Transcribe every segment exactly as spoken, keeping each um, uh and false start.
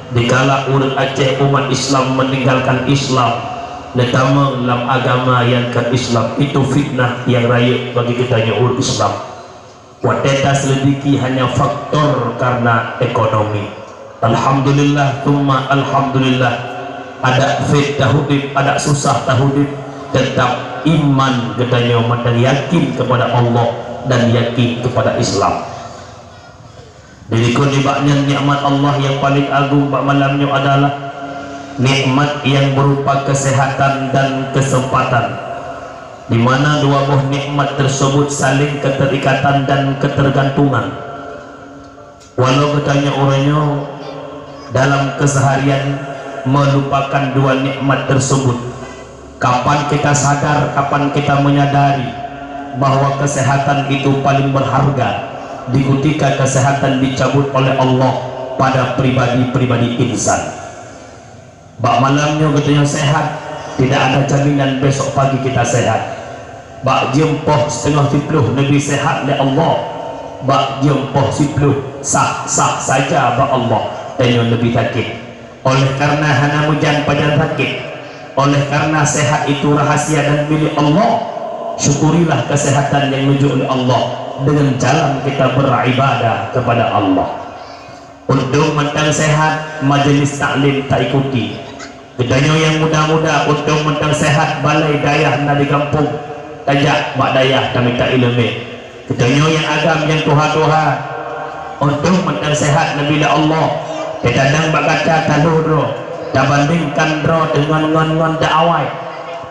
Dikala ureuëng Aceh umat Islam meninggalkan Islam, neutamong lam agama nyang kon Islam, itu fitnah nyang rayeuk bagi geutanyoe ureuëng Islam. Watée taseulidiki hanya faktor karena ekonomi. Alhamdulillah, tsumma alhamdulillah. Adak fit taudép, adak susah taudép, tetap iman geutanyoe mantong yakin kepada Allah dan yakin kepada Islam. Di likot nibak nyan nikmat Allah nyang paleng agong bak malam nyoe adalah nikmat nyang berupa kesehatan dan kesempatan, di mana dua boh nikmat tersebut saling keterikatan dan ketergantungan. Walau geutanyoe uroe nyoe dalam keseharian melupakan dua nikmat tersebut, kapan kita sadar, kapan kita menyadari bahwa kesehatan itu paling berharga di ketika kesehatan dicabut oleh Allah pada pribadi-pribadi insan? Bak malam nyoe geutanyoe sehat, tidak ada jaminan besok pagi kita sehat. Bak jeuem poh siteungoh siplôh neubi sehat lé Allah, bak jeuem poh siplôh sah-sah saja bak Allah tanyoe neubi sakét. Oleh karena hana meujan pajan sakét, oleh karena sehat itu rahasia dan milik Allah, syukurilah kesehatan nyang neujok lé Allah dengan jalan kita beribadah kepada Allah. Untông mantong sehat, majelis taklim taikuti. Geutanyoe nyang muda-muda, untông mantong sehat, balai dayah na di gampông, tajak bak dayah tamita iéleumé. Geutanyoe nyang agam, nyang tuha-tuha, untông mantong sehat neubi lé Allah. Teutadang bak kaca taloh droe, tabandingkan droe deungon ngon-ngon deuawai,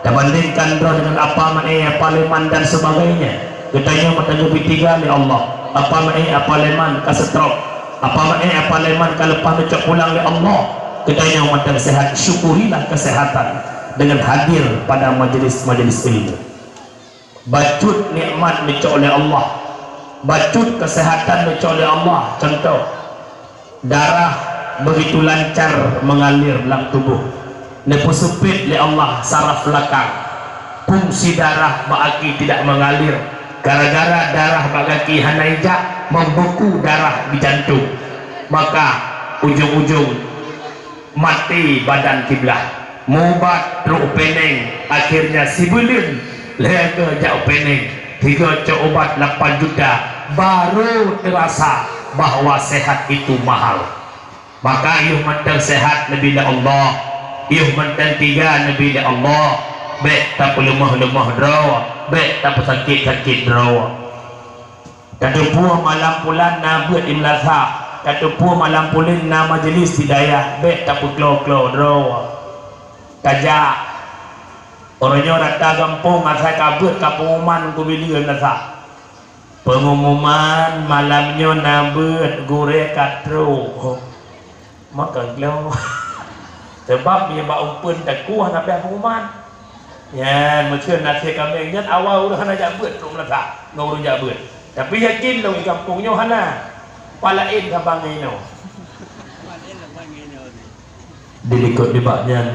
tabandingkan droe deungon apa meu'é, apa leman dan sebagainya. Geutanyoe mantong geupeutika lé Allah, apa meu'é, apa leman ka stroke, apa meu'é, apa leman ka leupah neucok pulang lé Allah. Geutanyoe mantong sehat, syukurilah kesehatan dengan hadir pada majelis-majelis ilmu. Bacut nikmat neucok lé Allah, bacut kesehatan neucok lé Allah. Contoh, darah begitu lancar mengalir lam tuboh, neupeuseupiet lé Allah saraf lakang. Fungsi darah bak gaki tidak mengalir, gara-gara darah bak gaki hana ijak, membeku darah di jantung, maka ujong-ujong maté badan kiblah. Mubat trok u Penang, akhirnya sibuleuen lhée keu jak u Penang, tiga cok ubat lapan juta, baru terasa bahwa sehat itu mahal. Maka yoh mantong sehat neubi lé Allah, yoh mantong tiga neubi lé Allah, bék tapeuleumah-leumah droe, bék tapeusakét-sakét droe. Tateupeue malam pulan na beuet di meunasah, tateupeue malam pulan na majelis di dayah, bék tapeuklo-klo droe. Tajak, uroe nyoe rata gampông asai ka beuet ka peungumuman keu bileue meunasah. Peungumuman malam nyoe na beuet, gurée ka trok. Maka lom. Sebab meunyoe bak umpeuen teukuah na piah pengumuman. Nyan, meuseu nasé kaméng nyan awai ureuëng hana jak beuet trok meunasah ngon ureuëng jak beuet. Tapi yakin lôn di gampông nyoe hana. Palaén saban ngon inoe. Di likot nibak nyan.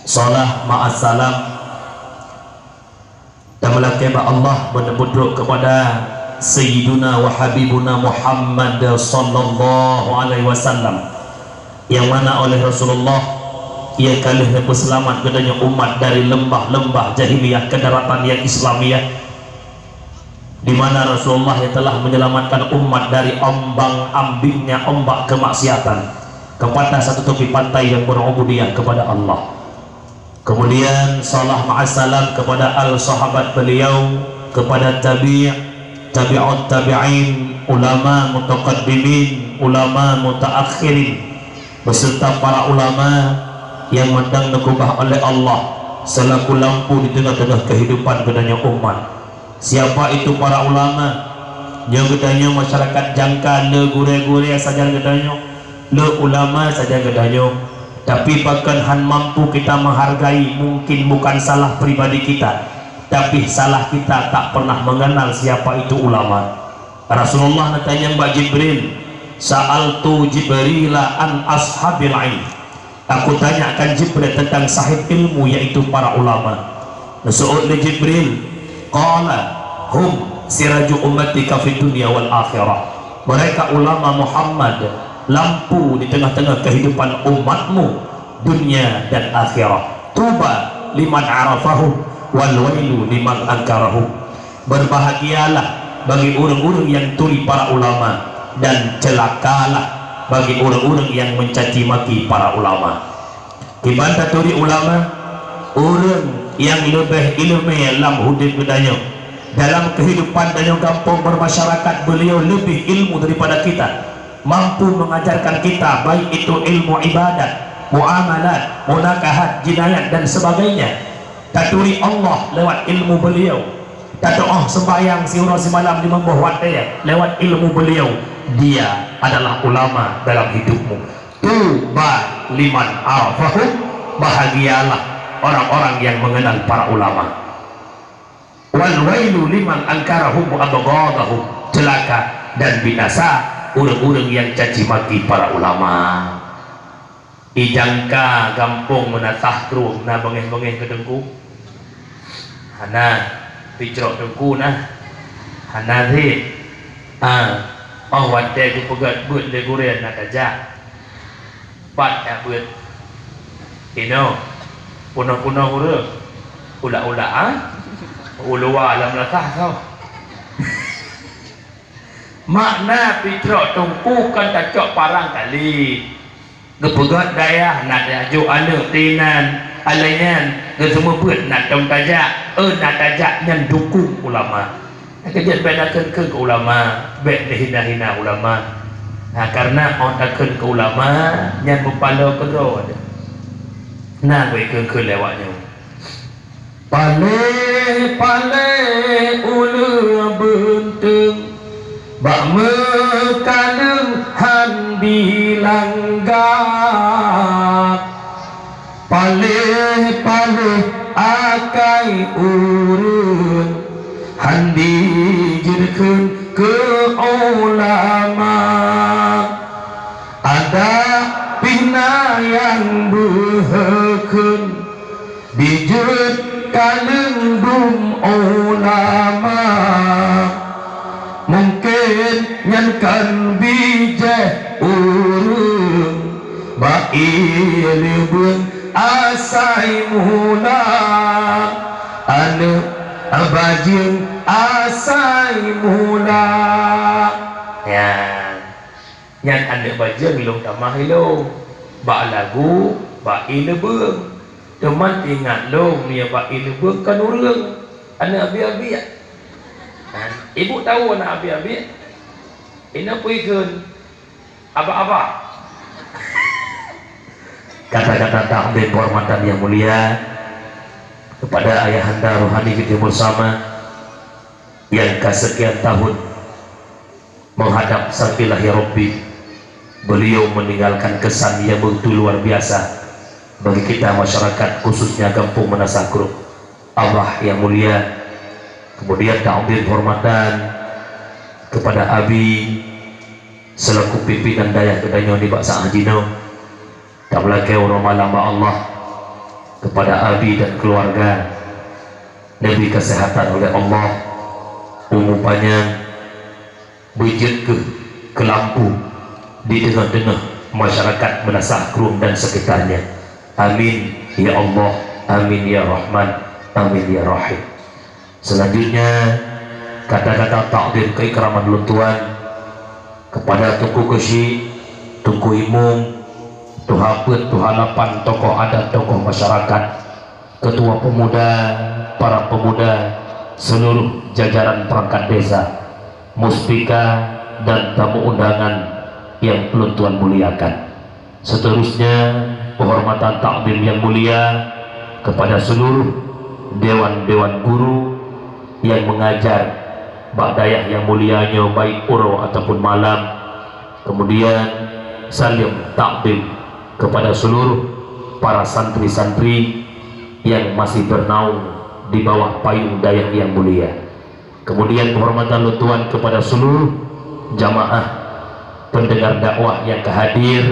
Salah ma'assalam. Dan meulakée bak Allah beuneubutrok kepada Sayyiduna wa Habibuna Muhammad sallallahu alaihi wasallam, yang mana oleh Rasulullah ia ka lheueh neupeuseulamat geutanyoe umat dari lembah-lembah jahiliyah ke daratan yang Islamiyah, di mana Rasulullah yang telah menyelamatkan umat dari ombang-ambingnya ombak kemaksiatan, ke patah satu tepi pantai yang berubudiyah kepada Allah. Kemudian salam ma'assalam kepada al sahabat beliau, kepada tabi', tabi'ut tabi'in, ulama mutaqaddimin, ulama mutaakhirin, beserta para ulama yang mantong neukeubah oleh Allah selaku lampu di tengah-tengah kehidupan geutanyoe umat. Siapa itu para ulama? Nyoe geutanyoe masyarakat Jangka, le gurée-gurée sajan geutanyoe, le ulama sajan geutanyoe. Tapi pakon han mampu kita menghargai, mungkin bukan salah pribadi kita, tapi salah kita tak pernah mengenal siapa itu ulama. Rasulullah neutanyong bak Jibril, "Sa'altu Jibrila an ashabil ilm." Aku tanyakan Jibril tentang sahib ilmu, yaitu para ulama. Neuseuôt lé Jibril, qala, "Hum siraju ummatika fid dunya wal akhirah." Mereka ulama Muhammad lampu di tengah-tengah kehidupan umatmu, dunia dan akhirat. Tuba liman arafahum, wal wailu liman angkarahum. Berbahagialah bagi ureuëng-ureuëng nyang turi para ulama, dan celakalah bagi ureuëng-ureuëng nyang mencaci maki para ulama. Kiban taturi ulama, ureuëng nyang leubeh ileumé lam udeb geutanyoe. Dalam kehidupan tanyoe gampông bermasyarakat, beliau lebih ilmu daripada kita, mampu mengajarkan kita, baik itu ilmu ibadat, muamalat, munakahat, jinayat, dan sebagainya. Taturi Allah lewat ilmu beliau. Tatu'oh sembahyang siuroe simalam limong boh watée lewat ilmu beliau. Dia adalah ulama dalam hidupmu. Tuba liman arafahum, bahagialah orang-orang yang mengenal para ulama. Wal wailu liman angkarahum wa abghadahum, celaka dan binasa ureuëng-ureuëng yang caci maki para ulama. Ijangka gampông meunasah krueng na beungéh-beungéh keu teungku? Hana, picrok teungku na. Hana zit. Ah, oh watée geupeugét beuet lé gurée na tajak. Pat nyak beuet? Inoe, punoh-punoh ureuëng. Ulak-ulak, ah? Uluwa lam lasah soe. Makna picrok teungku kon tacok parang kali. Geupeugét dayah na tajok aneuëk tinan, alai nyan geuseumeubeuet na tom tajak, eu na tajak nyan dukung ulama. Keujeuet bék takheun-kheun keu ulama, bék neuhina-hina ulama. Ha, kareuna óh takheun keu ulama, nyan meupaloe keudroe. Na bék kheun-kheun lé awak nyoe. Paléh-paléh uleueng beunteueng, bak meukaleueng han bilangga. Paléh-paléh akai ureueng han dijeuet kheun keu ulama. Adak pih na nyang beuhe kheun dijeuet kaleueng dum ulama. Mungken nyan kon bijéh ureueng bak ié leubeueng asai mula, aneuëk bajeueng asai mula. Nyan, nyan aneuëk bajeueng lôn tamah ilôn bak lagu, bak ié leubeueng. Teuma teuingat lôn, meunyoe bak ié leubeueng kon ureueng, aneuëk abiek-abiek. Ibu tahu aneuëk abiek-abiek? Inoe peue kheun? Abak-abak. Kata-kata takzim penghormatan yang mulia kepada ayahanda rohani kita bersama yang kesekian tahun menghadap sang Ilahi Rabbi. Beliau meninggalkan kesan yang begitu luar biasa bagi kita masyarakat, khususnya Gampong Meunasah Krueng. Abah yang mulia, kemudian takzim penghormatan kepada Abi selaku pimpinan dayah geutanyoe nibak saat jinoe. Tameulakée uroe malam bak Allah kepada Abi dan keluarga, neubri kesehatan oleh Allah, umu panyang, beujeuet keuh keu lampu di teungoh-teungoh masyarakat Meunasah Krueng dan sekitarnya. Amin, ya Allah, amin, ya Rahman, amin, ya Rahim. Selanjutnya, kata-kata takzim keikraman lôn tuan kepada Teungku Keuchik, Teungku Imum, Tuha Peuet, Tuha Lapan, tokoh adat, tokoh masyarakat, ketua pemuda, para pemuda, seluruh jajaran perangkat desa, muspika, dan tamu undangan yang lôn tuan muliakan. Seterusnya, penghormatan takzim yang mulia kepada seluruh dewan-dewan guru yang mengajar bak dayah yang mulia nyoe, baik uroe ataupun malam. Kemudian, salam takzim kepada seluruh para santri-santri yang masih bernaung di bawah payung dayah yang mulia. Kemudian, penghormatan lôn tuan kepada seluruh jamaah pendengar dakwah yang ka hadir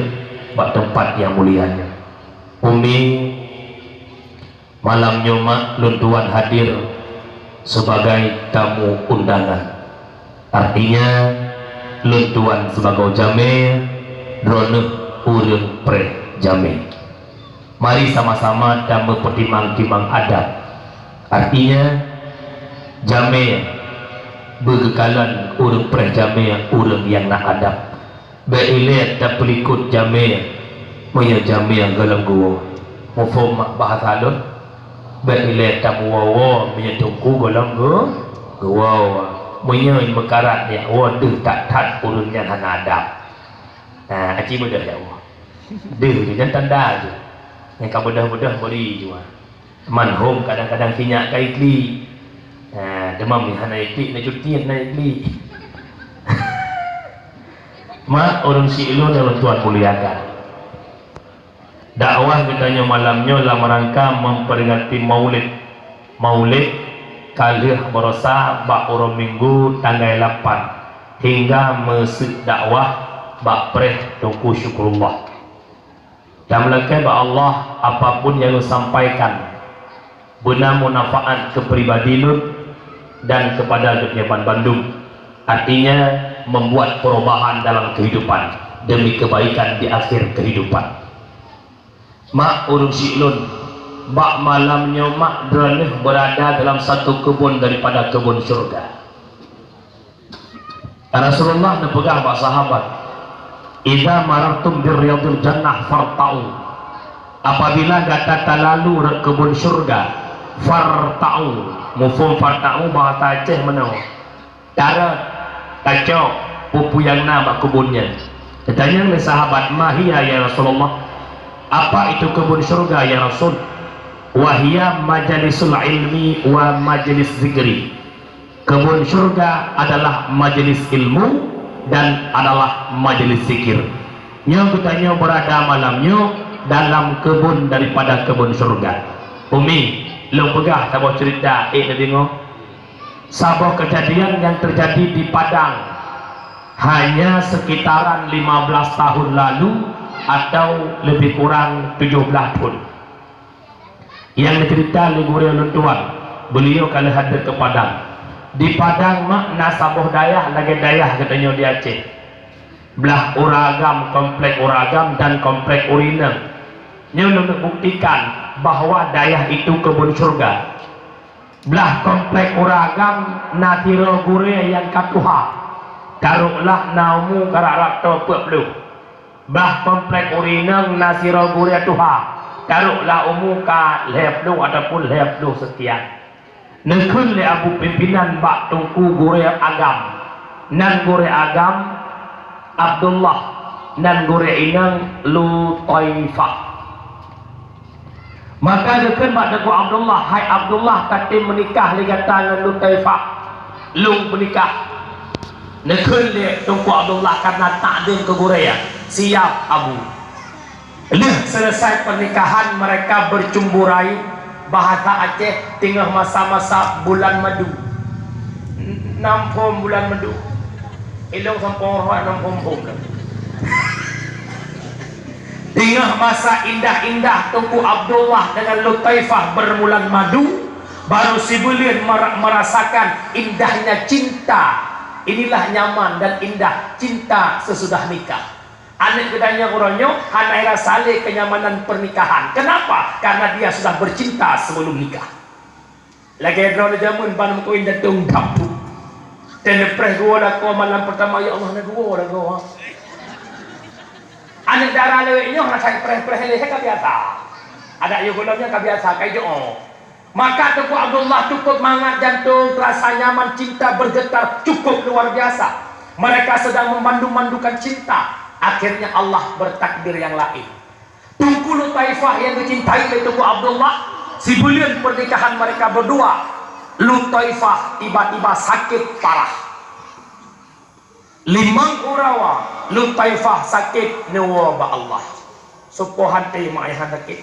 bak tempat yang mulia nyoe. Umi, malam nyoe mak lôn tuan hadir sebagai tamu undangan. Artinya, lôn tuan sibagoe jamé Droeneueh ureuëng preh jamé. Mari sama-sama tameupeutimang-timang adab. Artinya, jamé beugeukalon ureuëng preh jamé ureuëng nyang na adab. Bék ilée tapeulikot jamé meunyoe jamé gohlom geuwoe. Muphom mak bahasa lôn? Bék ilée tamuwoe-woe meunyoe teungku gohlom geu-, geuwoe. Meunyoe meukarat nyak woe deuh that-that ureuëng nyan hana adab. Nah, aci beudôh jak woe. Deuh ju nyan tanda ju. Nyang ka beudôh-beudôh bri ju. Manhom kadang-kadang sinyak ka iklik. Nah, teuma meuhana iklik na cutiet na iklik. Mak ureuëng siklon nyang tuan muliakan. Dakwah geutanyoe malam nyoe lam rangka memperingati Maulid. Maulid ka lheueh barosa bak uroe Minggu tanggai lapan hingga meuseuk dakwah bak preh Teungku Syukurullah. Dan meulakée bak Allah, apapun nyang lôn sampaikan beuna munafa'at keu pribadi lôn dan keupada geutanyoe banmandum, artinya membuat perubahan dalam kehidupan demi kebaikan di akhir kehidupan. Mak ureuëng siklon, bak malam nyoe mak droeneueh beurada dalam satu keubon daripada keubon syeuruga. Rasulullah neupeugah bak sahabat, "Idza marartum bi riyadil jannah farta'u." Apabila gata talalu rot keubon syeuruga, farta'u. Muphom farta'u bahasa Aceh meunoe. Tarot, tacok, peue-peue nyang na bak keubon nyan. Geutanyong lé sahabat, "Ma hiya ya Rasulullah?" "Apa itu kebun syurga ya Rasul?" "Wa hiya majalisul ilmi wa majlis zikri." Kebun syurga adalah majelis ilmu dan adalah majelis zikir. Nyoe geutanyoe beurada malam nyoe dalam kebun daripada kebun syurga. Umi, lôn peugah saboh cerita, ék neudeungoe? Saboh kejadian yang terjadi di Padang hanya sekitaran lima belas tahun lalu atau lebih kurang tujuh belas tahun. Yang dicerita lé gurée lôn tuan, beliau ka lheueh hadir ke Padang. Di Padang mak na saboh dayah lagée dayah geutanyoe di Aceh. Blah Ura Agam, komplek Ura Agam dan komplek Uri Inong. Nyoe lôn buktikan bahwa dayah itu kebun syurga. Blah komplek Ura Agam na sidroe gurée nyang ka tuha, taroklah na umu ka rab-rab toe peuet ploh. Blah komplek Uri Inong na sidroe gurée tuha, taroklah umu ka lhée ploh ataupun lhée ploh sekian. Neukheun lé Abu Pimpinan bak Teungku Gurée Agam, nan Gurée Agam Abdullah, nan Gurée Inong Lutaifah. Maka geukheun bak Teungku Abdullah, "Hai Abdullah, ka tem meunikah lé gata ngon Lutaifah, lôn peunikah." Neukheun lé Teungku Abdullah karena takzim keu gurée, "Siap, Abu." Lheueh selesai pernikahan, mereka bercumbu rayu, bahasa Aceh, teungoh masa-masa bulan madu. Nam phom bulan madu. Ilong sampoe roh nam phom-phom dah. Teungoh masa indah-indah Teungku Abdullah dengan Lutaifah bermulan madu, baru sibuleuen mer-, merasakan indahnya cinta. Inilah nyaman dan indah cinta sesudah nikah. Aneuk geutanyoe uroe nyoe hana rasa lé kenyamanan pernikahan. Kenapa? Karena dia sudah bercinta sebelum nikah. Lagée droe jameun ban meukawen datong dap. Dan neupreh dua lakoe malam pertama, "Ya Allah, na dua lakoe." Aneuk dara lewat nyoe hana sai preh-preh lé, ka biasa. Adak yôh gohlom nyan ka biasa, ka ijo. Maka Teungku Abdullah cukup mangat jantong, terasa nyaman, cinta bergetar cukup luar biasa. Mereka sedang memandu-mandukan cinta. Akhirnya Allah bertakdir yang lain. Teungku Lutaifah yang dicintai oleh Teungku Abdullah, sibuleuen pernikahan mereka berdua, Lutaifah tiba-tiba sakit parah. Limong uroe Lutaifah sakét neuwoe bak Allah. Soe po até mak ayah sakét?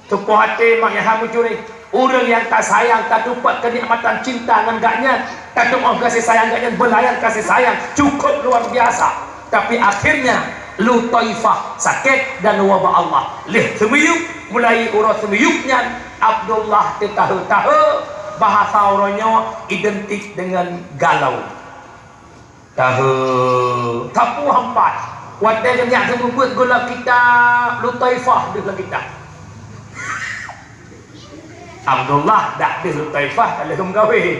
Soe po até mak ayah meucureh? Ureuëng nyang tasayang, tatupat keunikmatan cinta ngon gobnyan, tatuoh kasih sayang gobnyan, beulayan kasih sayang cukup luar biasa. Tapi akhirnya Lutaifah sakét dan neuwoe bak Allah. Lheueh seumiyueb, mulai uroe seumiyueb nyan Abdullah teutahe-tahe, bahasa uroe nyoe identik dengan galau. Tahe, tapu hampat. Watée geunyak seumeubeuet gohlom kitab, Lutaifah deuh lam kitab. Abdullah dak deuh Lutaifah ka lheueh meukawen.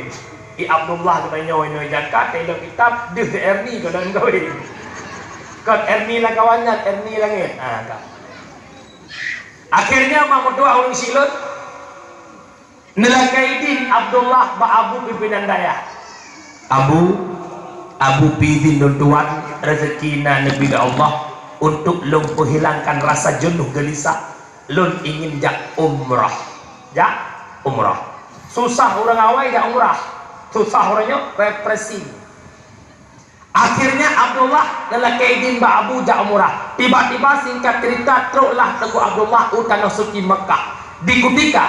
I Abdullah geutanyoe inoe jaka, teuh lam kitab, deuh Erni ka lheueh meukawen. Kon Erni lam kawan nyan, Erni langét. Ha, ka. Akhirnya, mak meutuah ureuëng Silot, neulakée idin Abdullah bak Abu pimpinan dayah. "Abu, Abu pi idin lôn tuan, rezeki na neubri lé Allah, untuk lôn peuhilangkan rasa jeuneuh geulisah, lôn ingin jak umrah." Jak umrah. Susah ureuëng awai jak umrah. Susah ureuëng nyoe, refreshing. Akhirnya Abdullah neulakée idin bak Abu jak umrah. Tiba-tiba, singkat cerita, troklah Teungku Abdullah u Tanoh Suci Makkah. Di kutika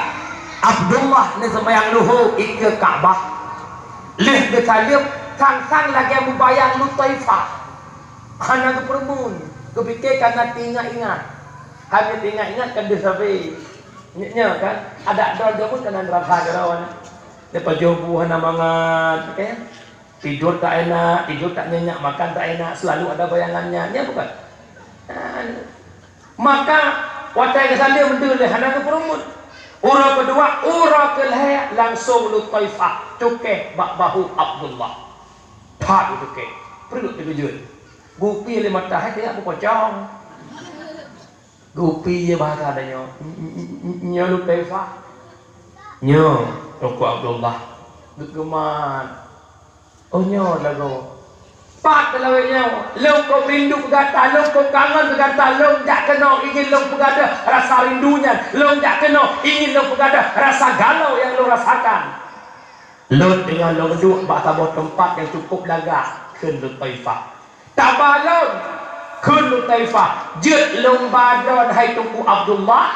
Abdullah neuseumayang luho ikeue Ka'bah, lheueh geusaleuem, sang-sang lagée mubayang Lutaifah. Hana geupeureumeun, geupike kana teuingat-ingat. Hana teuingat-ingat kan deuh sabe. Nyo, nyo kan, adak droe jameun kan hana rasa keudroe. Lepas jobu hana mangat, kan? Tidur tak enak, tidur tak nyenyak, makan tak enak, selalu ada bayangannya. Nya bukan? Nah, maka watée geusaleuem deuh lé hana geupeureumeun. Uroe keudua, uroe keulhée langsung Lutaifah cukéh bak bahu Abdullah. That cukéh, pruet teukeujot. Gupi lé mata hai teuyak beukocong. Gupi ye bahasa tanyoe. Nyoe Lutaifah. Nyoe Teungku Abdullah. Geukeumat. Oh, nyoe lagoe. Pat teulawét nyoe. Lôn kok rindu keu gata, lôn kok kangen keu gata, lôn jak keunoe ingin lôn peugadôh rasa rindu nyan. Lôn jak keunoe ingin lôn peugadôh rasa galau nyang lôn rasakan. Lôn teungoh lôn duek bak saboh teumpat nyang cukup lagak, kheun Lutaifah. Taba lôn, kheun Lutaifah, jeuet lôn ba droen hai Teungku Abdullah,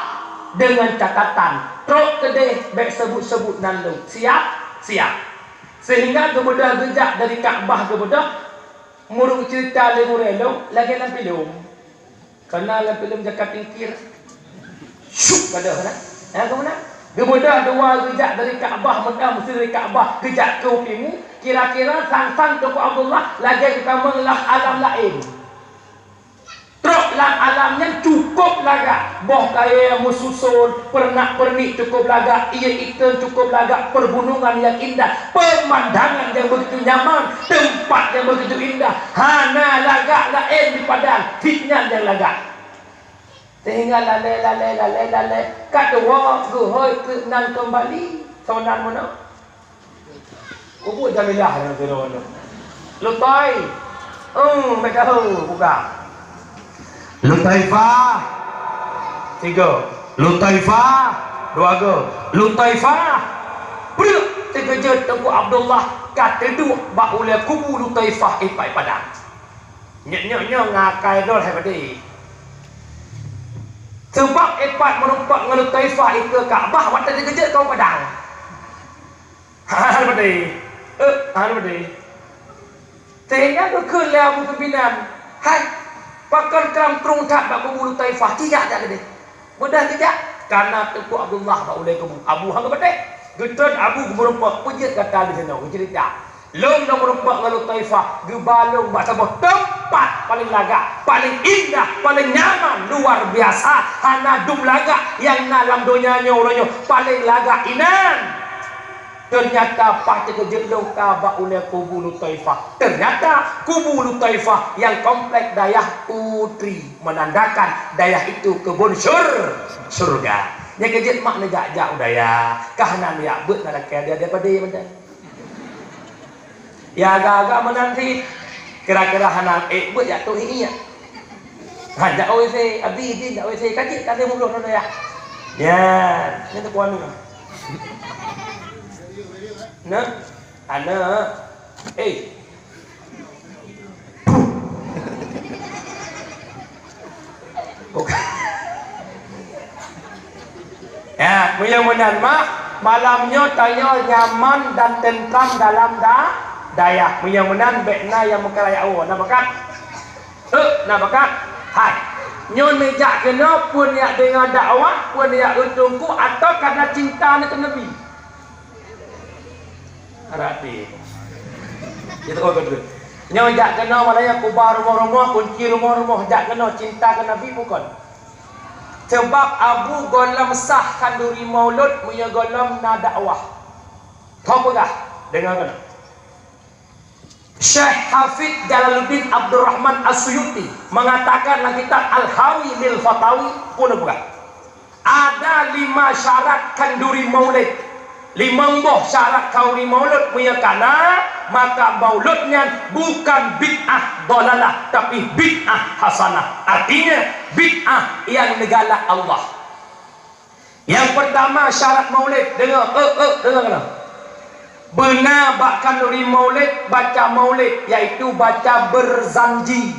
deungon catatan, trok keudeh bék seubut-seubut nan lôn. Siap? Siap. Sehingga geubeudôh geujak dari Ka'bah geubeudôh, meureuek ceurita lé gurée lôn lagée lam filem. Kana lam filem Jaka Tingkir. Syuk ka deuh na. Ya, ka meunan. Geubeudôh dua geujak dari Ka'bah, meudah meusti dari Ka'bah geujak keu timu, kira-kira sang-sang Teungku Abdullah lagée geutamong lam alam laén. Trok lam alam nyan cukup lagak, boh kayée meususon, peurenak-peurenik cukup lagak, ié iteun cukup lagak, peurgunungan nyang indah, peumandangan nyang beugitu nyaman, teumpat nyang beugitu indah, hana lagak laén di Padang, cit nyan nyang lagak. Sehingga lalée, lalée, lalée, lalée, ka tuwoe geuhôi keunan keumbali, sonan meunoe. Kubu Jamilah nyang sidroe nyoe. Lutai. Eung, bèk tahu buka. Lutaifah. Tiga. Lutaifah. Dua go. Lutaifah. Preuk, teukeujot Teungku Abdullah ka teuduek bak ulèe kubu Lutaifah ipat padang. Nyoe, nyoe, nyoe ngakai droe hai padé. Seubab ipat meurumpok ngon Lutaifah ikeue Ka'bah watèe teukeujot keu padang. Hana padé. Eh, hana padé. Sehingga geukheun lé Abu Sufyan, "Hai, pakon kram krueng that bak kubu Lutaifah, ci jak, jak keudeh." Meudah geujak, kana Teungku Abdullah bak ulèe kubu. Abu han geupatéh. Geutreun Abu geumeurumpok, "Peue jeuet gata disinoe?" Geuceurita, "Lôn, lôn meurumpok ngon Lutaifah, geuba lôn bak saboh teumpat paleng lagak, paleng indah, paleng nyaman, luar biasa. Hana dum lagak nyang na lam donya nyoe uroe nyoe, paleng lagak inan." Teunyata paih teukeujot lôn ka bak ulèe kubu Lutaifah. Teunyata kubu Lutaifah nyang komplek dayah putri, menandakan dayah itu kebun syur-, syurga. Nyang keujeuet mak neujak-jak u dayah, ka hana neujak beuet ngon lakèe adik-adik padé mantong. Ya, agak-agak meunan cit, kira-kira hana ék beuet jak toh ié. Ha, jak O W C, abi idin jak O W C, ka jeuet ka lhèe muloh ngon dayah. Ya, nyan teupeue aneuk. Nah, aneuk. Eh. Bukan. Ya, meunyoe meunan, mak, malam nyoe tanyoe nyaman dan tentram dalam da-, dayah. Meunyoe meunan, bèk na nyang meukeurayak woe. Na bakat? Eh, na bakat? Hai. Nyoe neujak keunoe, peue neujak deungö dakwah, peue neujak eu teungku, atawa karena cinta neuh keu Nabi? Arati. Itu kau betul. Nyoe jak keunoe malah nyang kubah rumoh-rumoh, kunci rumoh-rumoh, jak keunoe cinta keu Nabi bukon. Sebab Abu gohlom sah khanduri maulud meunyoe gohlom na dakwah. Tho peugah, deungoe keunoe. Syekh Hafidz Jalaluddin Abdurrahman As-Suyuti mengatakan dalam kitab Al-Hawi lil Fatawi, peue neupeugah, ada lima syarat khanduri maulid. Limong boh syarat khanduri maulud meunyoe kana, maka maulud nyan bukan bid'ah dhalalah, tapi bid'ah hasanah. Artinya, bid'ah nyang neugalak Allah. Nyang peurtama syarat maulid, deungoe, eu, eu, deungoe keunoe. Beuna bak khanduri maulid, baca maulid, yaitu baca berzanji.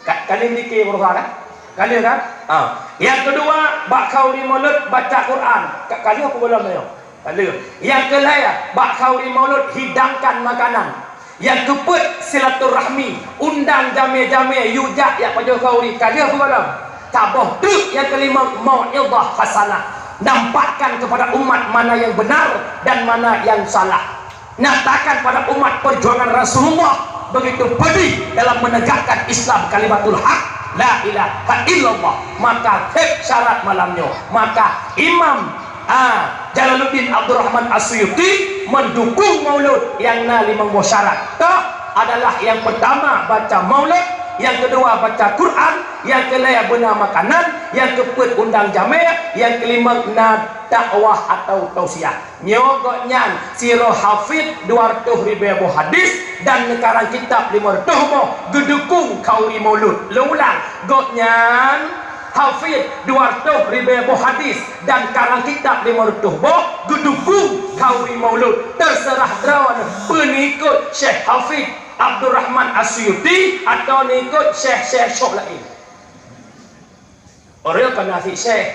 Ka, ka lheueh dike beureuha kan? Ka lheueh kan? Ha. Nyang keudua, bak khanduri maulid, baca Quran. Ka, ka lheueh peue gohlom nyoe? Ka lheueh. Nyang keulhèe, bak khanduri maulid, hidangkan makanan. Nyang keupeuet silaturahmi, undang jamé-jamé yue jak jak pajoh khanduri, ka lheueh peue gohlom? Saboh treuk. Nyang keulimong mau'izah hasanah, nampakkan kepada umat mana yang benar dan mana yang salah. Nyatakan pada umat perjuangan Rasulullah begitu pedih dalam menegakkan Islam kalimatul haq, la ilaha illallah. Maka khép syarat malam nyoe. Maka Imam Ah, Jalaluddin Abdurrahman As-Suyuti mendukung maulud nyang na limong boh syarat. Toh adalah nyang peurtama baca maulud, nyang keudua baca Quran, nyang keulhèe beuna makanan, nyang keupeuet undang jamé, nyang keulimong na dakwah atau tausiah. Nyoe gobnyan sidroe hafidz dua reutôh ribèe boh hadis dan neukarang kitab limong reutôh boh geudukung khanduri maulud. Lôn ulang, gobnyan hafidz dua reutôh ribèe boh hadis dan karang kitab limong reutôh boh geudukung khanduri maulud. Teuseurah droeneuh peunikot Syekh Hafidz Abdurrahman As-Suyuti atau nikot syekh-syekh syok laén. Orang kana si syekh,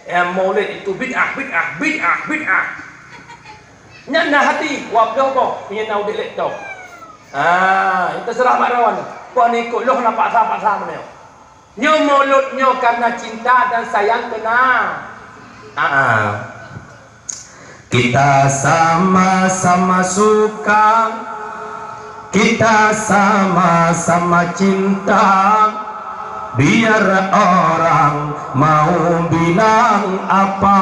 eh, maulid itu bid'ah, bid'ah, bid'ah, bid'ah. Nyan na hati, wabloh boh, nyan na udép lé toh. Ah, itu teuseurah bak droeneuh. Peunikot lôn na paksa-paksa meunyoe. Nyoe maulud nyoe karena cinta dan sayang keu Na-, Aa. Kita sama-sama suka, kita sama-sama cinta, biar orang mau bilang apa.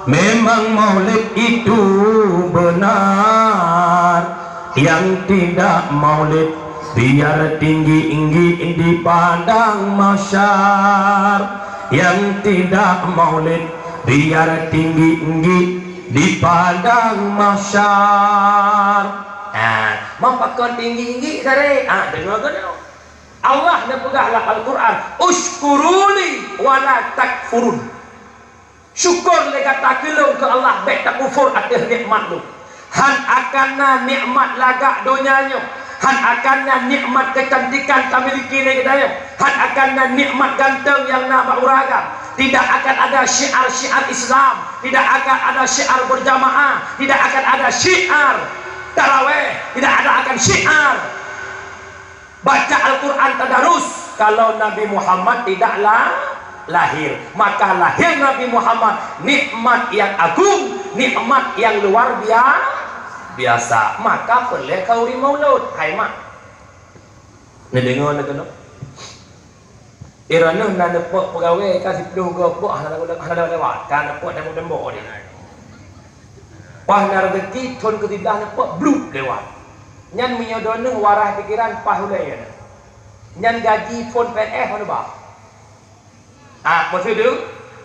Memang maulid itu benar, yang tidak maulid biar tinggi-tinggi di padang mahsyar, yang tidak maulid biar tinggi-tinggi di padang mahsyar. Nah, meupakat tinggi-tinggi tadi. Ah, deungoe keunoe. Allah neupeugah lam Al-Quran, "Usykuruli wa la takfurun." Syukur lé gata keu Lôn, keu Allah, bék takufur ateueh nikmat Lôn. Han akan na nikmat lagak donya nyoe, han akan na nikmat keucantikan tamiliki lé geutanyoe, han akan na nikmat ganteng nyang na bak ureueng agam. Tidak akan ada syiar-syiar Islam, tidak akan ada syiar berjamaah, tidak akan ada syiar taraweh, tidak ada akan syiar baca Al-Quran tadarus kalau Nabi Muhammad tidak la-, lahir. Maka lahir Nabi Muhammad nikmat yang agung, nikmat yang luar bia-, biasa. Maka peureulèe khanduri maulud. Hai mak. Neudeungoe na keunoe. Droeneuh na neupok peugawée ka siplôh goe pok hana, hana lewat, ka neupok tembok-tembok di na. Paih na rezeki thon keusiblaih neupok blup lewat. Nyan meunyoe droeneuh waras pikeran paih ulèe nyan. Nyan gaji phon P N S hana ba. Ah, maksud tu,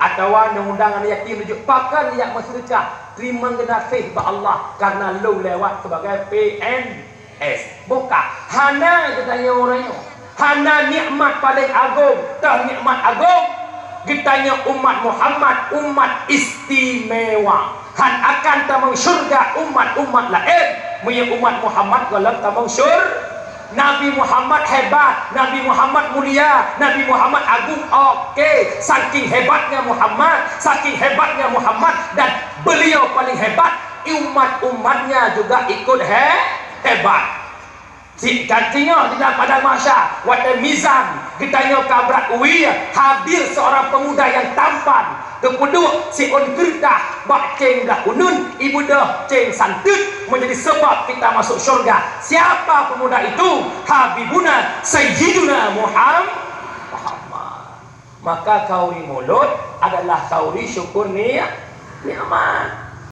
atawa neundang aneuk yatim neujok pakan jak meuseudeukah, teurimong geunaséh bak Allah karena lôn lewat sebagai P N S. Es, boh ka. Hana geutanyoe uroe nyoe. Hana nikmat paleng agong, toh nikmat agong. Geutanyoe umat Muhammad, umat istimewa. Han akan tamong syeuruga umat-umat laén. Meunyoe umat Muhammad gohlom tamong syur-, Nabi Muhammad hebat, Nabi Muhammad mulia, Nabi Muhammad agung. Oke, saking hebatnya Muhammad, saking hebatnya Muhammad, dan beliau paling hebat, umat-umatnya juga ikut he-, hebat. Si, ka singoh di dalam padang mahsyar, watèe mizan, geutanyoe ka brat wie, hadir seorang pemuda yang tampan, geupeuduek siôn keureutah bak céng blah uneun, ibeudôh céng santeut, menjadi sebab kita masuk syurga. Siapa pemuda itu? Habibuna Sayyiduna Muham-, Muhammad. Maka khauri mulod adalah khauri syukur ni-, nikmat.